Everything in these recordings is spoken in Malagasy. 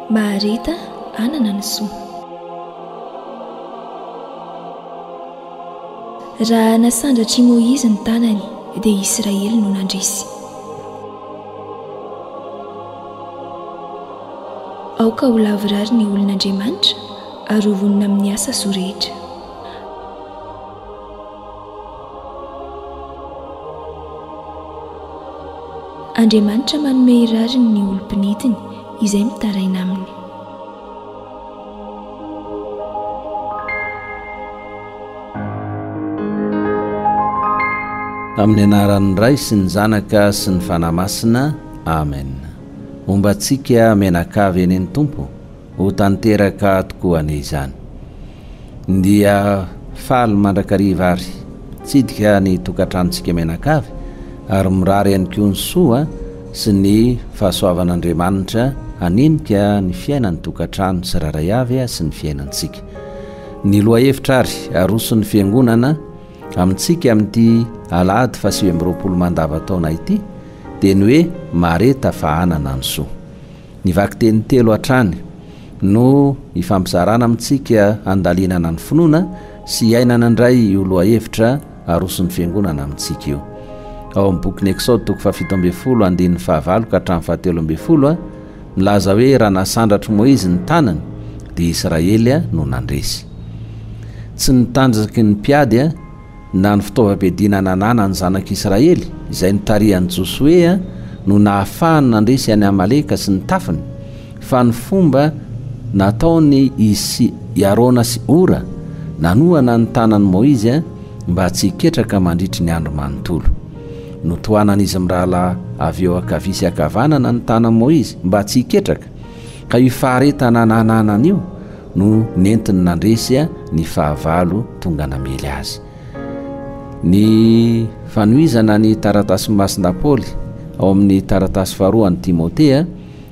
Mahareta hanana ny soa. Raha nasandratr'i Môizy ny tanany, dia Israely no nandresy. Aoka ho lavorary ny olon'Andriamanitra ary ho vonona amin'ny asa soa rehetra. Andriamanitra manome rariny ny olom-pinidiny izay mitaraina aminy. Amin'ny anaran'ny Ray sy ny Zanaka sy ny Fanahy Masina. Amen. Homba antsika mianakavy anie ny Tompo. Ho tanteraka tokoa anie izany. Dia faly mandrakariva ary mitsidika ny tokantranontsika mianakavy ary mirary ihany koa ny soa sy ny fahasoavan'Andriamanitra hanenika ny fiainan'ny tokantrano tsirairay avy sy ny fiainantsika. Ny lohahevitra ary aroson'ny Fiangonana amintsika amin'ity alahady faha 29 mandavantaona ity dia ny hoe Mareta fa hanana ny soa. Ny vakiteny telo hatrany no ifampizarana amintsika handalinana ny finoana sy hiainana indray io lohahevitra aroson'ny Fiangonana amintsika io. Ao amin'ny bokin'ny Eksaody toko fahafito ambin'ny folo andininy fahavalo ka hatramin'ny fahatelo ambin'ny folo, milaza hoe raha nasandratr'i Moizy ny tanany dia Israely no nandresy. Tsy ny tanjaky ny mpiady na ny fitaovam-piadiana nananan'ny zanak'Israely, izay notarihan'i Josoe, no nahafahany nandresy an'i Amaleka sy ny tafiny, fa ny fomba nataony izy sy i Arona sy Hora, nanohana ny tanan'i Moizy mba tsy hiketraka mandritry ny andro manontolo. Notohanan'izy mirahalahy avy eo ankavia sy ankavanana ny tanan'i Moizy mba tsy hiketraka, ka io faharetana nananany io no nentiny nandresy ny fahavalo tonga namely azy. Ny fanohizana ny taratasin'i Masina Paoly ao amin'ny taratasy faharoa an'i Timotea,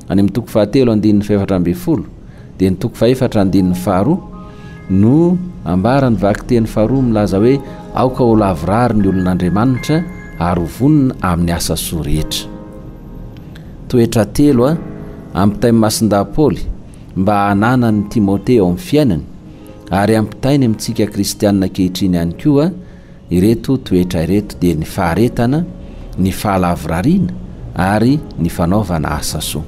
any amin'ny toko fahatelo andininy fahefatra ambin'ny folo, dia ny toko fahefatra andininy faharoa no ambaran'ny vakiteny faharoa milaza hoe aoka ho lavorary ny olon'Andriamanitra ary ho vonona amin'ny asa soa rehetra. Toetra telo ampitain'i Masindahy Paoly mba hananan'i Timothée eo amin'ny fiainany, ary ampitainy amintsika kristiana ankehitriny ihany koa ireto toetra ireto dia ny faharetana, ny fahalavorariana ary ny fanaovana asa soa.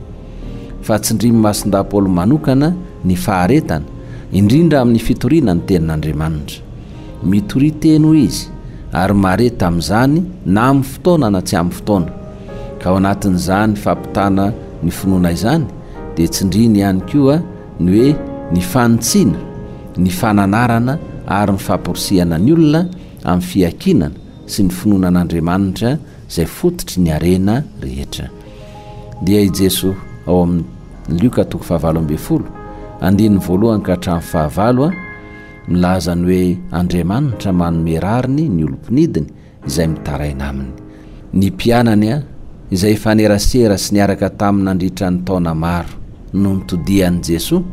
Fa tsindrin'i Masindahy Paoly manokana ny faharetana, indrindra amin'ny fitoriana ny tenin'Andriamanitra. Mitoria teny hoy izy, ary mahareta amin'izany na amin'ny fotoana na tsy amin'ny fotoana. Ka ao anatin'izany fampitana ny finoana izany dia tsindriny ihany koa ny hoe ny fanitsiana, ny fananarana ary ny famporisihana ny olona amin'ny fiakinana sy ny finoana an'Andriamanitra izay fototry ny harena rehetra. Dia i Jesoa ao amin'ny Lioka toko fahavalo ambin'ny folo, andininy voalohany ka hatramin'ny fahavalo, milaza ny hoe Andriamanitra manome rariny ny olom-pinidiny izay mitaraina aminy. Ny mpianany, izay nifanerasera sy niaraka taminy nandritra ny taona maro, no nitodihan'i Jesoa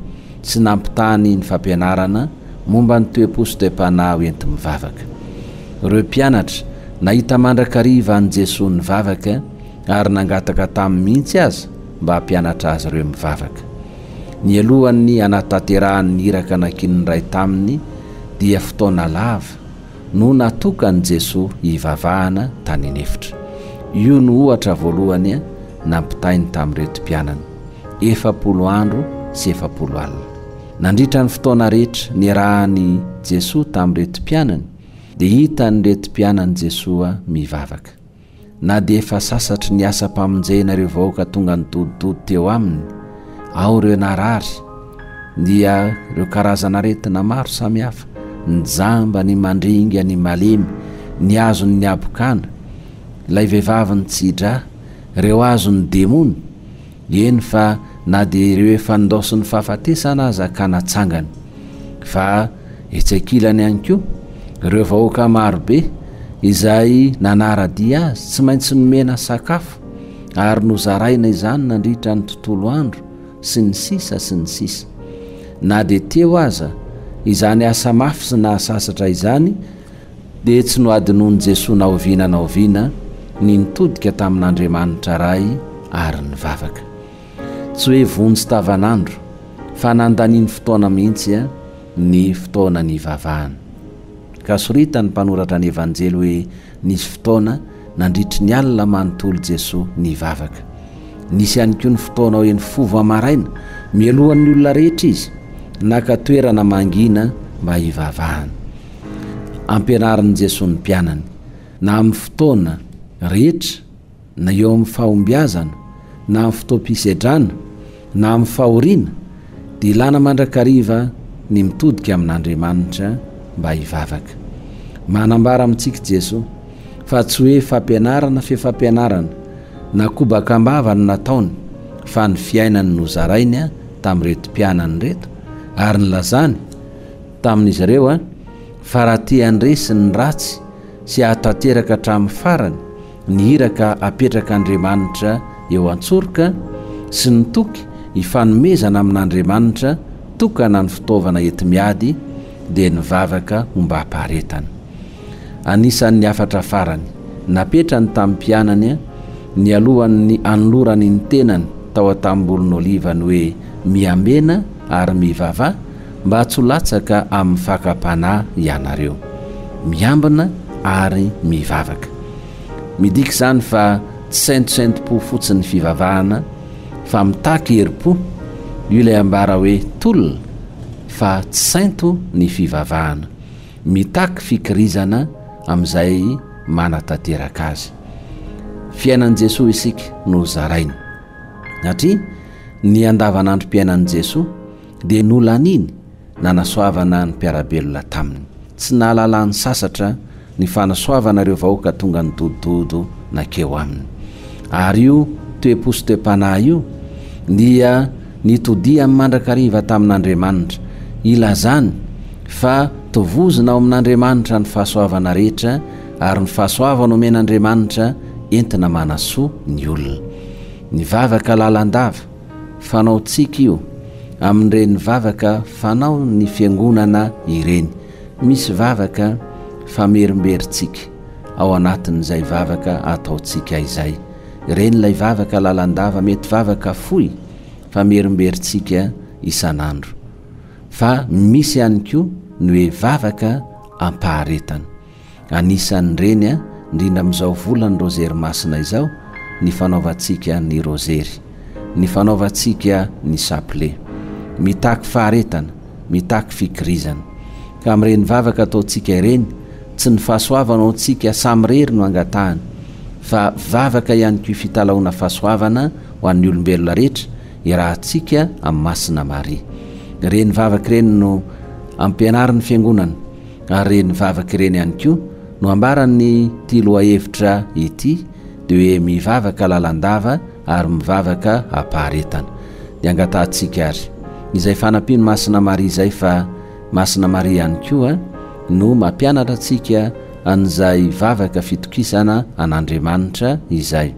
sy nampitany ny fampianarana momba ny toe-po sy toe-panahy ho enti-mivavaka. Ireo mpianatra nahita mandrakariva an'i Jesoa nivavaka ary nangataka taminy mihitsy aza mba hampianatra azy ireo mivavaka. Nialohan'ny hanatanterahany ny iraka nankinin'ny Ray taminy dia fotoana lava no natokan'i Jesoa hivavahana tany an'efitra. Io no ohatra voalohany nampitainy tamin'ireto mpianany, 40 andro sy 40 alina. Nandritra ny fotoana rehetra niarahan'i Jesoa tamin'ireto mpianany dia hitan'ireto mpianany Jesoa mivavaka. Na dia efa sasatry ny asam-pamonjena ireo vahoaka tonga nidodododo teo aminy, ao ireo narary, dia ireo karazan'aretina maro samihafa, ny jamba, ny mandringa, ny malemy, ny azon'ny habokana, ilay vehivavy nitsi-drà, ireo azon'ny demony, Eny fa na dia ireo efa nindaosin'ny fahafatesana aza ka natsangany. Fa etsy ankilany ihany koa, ireo vahoaka marobe izay nanara-dia azy tsy maintsy nomena sakafo ary nozaraina izany nandritra ny tontolo andro sy ny sisa sy ny sisa. Na dia teo aza izany asa mafy sy nahasasatra izany Dia tsy nohadinoin'i Jesoa na oviana na oviana ny nitodika tamin'Andriamanitra Ray ary nivavaka. Tsy hoe vonjy tavanandro. Fa nandaniany fotoana mihitsy ny fotoana nivavahany. Ka soritan'ny mpanoratra ny Evanjely hoe nisy fotoana nandritry ny alina manontolo Jesoa nivavaka. Nisy ihany koa ny fotoana hoe nifoha maraina mialohan'ny olona rehetra Izy, naka toerana mangina mba hivavahana. Ampianarin'i Jesoa ny mpianany, na amin'ny fotoana rehetra, na eo amin'ny fahombiazana, na amin'ny fotoam-pisedrana, na amin'ny fahoriana, dia ilana mandrakariva ny mitodika amin'Andriamanitra mba hivavaka. Manambara amintsika Jesoa fa tsy hoe fampianarana fe fampianarana, na kobaka am-bava no nataony, fa ny fiainany nozarainy tamin'ireto mpianany ireto, ary nilazany tamin'izy ireo fa raha te handresy ny ratsy sy hahatanteraka hatramin'ny farany ny iraka apetrak'Andriamanitra eo an-tsoroka sy ny toky ifanomezana amin'Andriamanitra tokana ny fitaovana enti-miady dia ny vavaka ombam-paharetana. Anisan'ny hafatra farany napetrany tamin'ny mpianany nialohan'ny hanolorany ny tenany tao an-tanimbolin'oliva ny hoe miambena ary mivavaha mba tsy ho latsaka amin'ny fakam-panahy ianareo. Miambina ary mivavaka. Midika izany fa tsy sentosentom-po fotsiny ny fivavahana fa mitaky herim-po, io ilay ambara hoe tolona fa tsy sento ny fivavahana. Mitaky fikirizana amin'izay manatanteraka azy. Fiainan'i Jesoa isika no zaraina. Satria ny andavanandrom-piainan'i Jesoa dia nolaniany nanasoavana ny mpiara-belona taminy. Tsy nahalalany sasatra ny fanasoavana ireo vahoaka tonga nidodododo nankeo aminy. Ary io toe-po sy toe-panahy io dia nitodihany mandrakariva tamin'Andriamanitra, ilazany fa tovozina ao amin'Andriamanitra ny fahasoavana rehetra ary ny fahasoavana omen'Andriamanitra entina manasoa ny olona. Ny vavaka lalandava, fanaontsika io amin'ireny vavaka fanaon'ny fiangonana ireny. Misy vavaka famerimberintsika ao anatin'izay vavaka ataontsika izay. Ireny ilay vavaka lalandava, mety vavaka fohy famerimberintsika isan'andro. Fa misy ihany koa ny hoe vavaka am-paharetana. Anisan'ireny, indrindra amin'izao volan'ny Rozery Masina izao, ny fanaovantsika ny Rozery, ny fanaovantsika ny Chapelet. Mitaky faharetana, mitaky fikirizana. Ka amin'ireny vavaka ataontsika ireny, tsy ny fahasoavana ho antsika samirery no angatahana, fa vavaka ihany koa fitalahoana fahasoavana ho an'ny olombelona rehetra, iarahantsika amin'i Masina Maria. Ireny vavaka ireny no ampianarin'ny Fiangonana. Ary ireny vavaka ireny ihany koa no ambaran'ity lohahevitra ity dia hoe mivavaka lalandava ary mivavaka am-paharetana. Dia angatahantsika ary izay fanampian'i Masina Maria izay fa Masina Maria ihany koa no mampianatra antsika an'izay vavaka fitokisana an'Andriamanitra izay.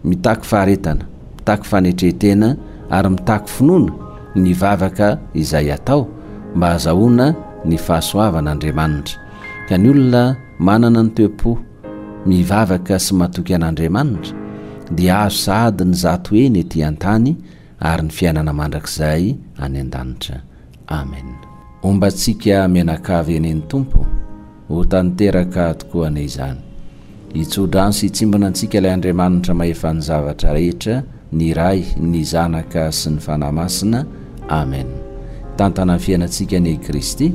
Mitaky faharetana, mitaky fanetren-tena ary mitaky finoana ny vavaka izay atao mba hazahoana ny fahasoavan'Andriamanitra. Ka ny olona manana ny toe-po mivavaka sy matoky an'Andriamanitra dia azo sahady ny zato heny ety an-tany ary ny fiainana mandrakizay any an-danitra. Amen. Homba antsika mianakavy anie ny Tompo, ho tanteraka tokoa anie izany. Hitso-drano sy hitsimbina antsika ilay Andriamanitra mahefa ny zavatra rehetra, ny Ray, ny Zanaka sy ny Fanahy Masina. Amen. Hitantana ny fiainantsika anie i Kristy,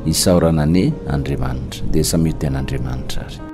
isaorana anie Andriamanitra. Dia samia ho tian'Andriamanitra ary.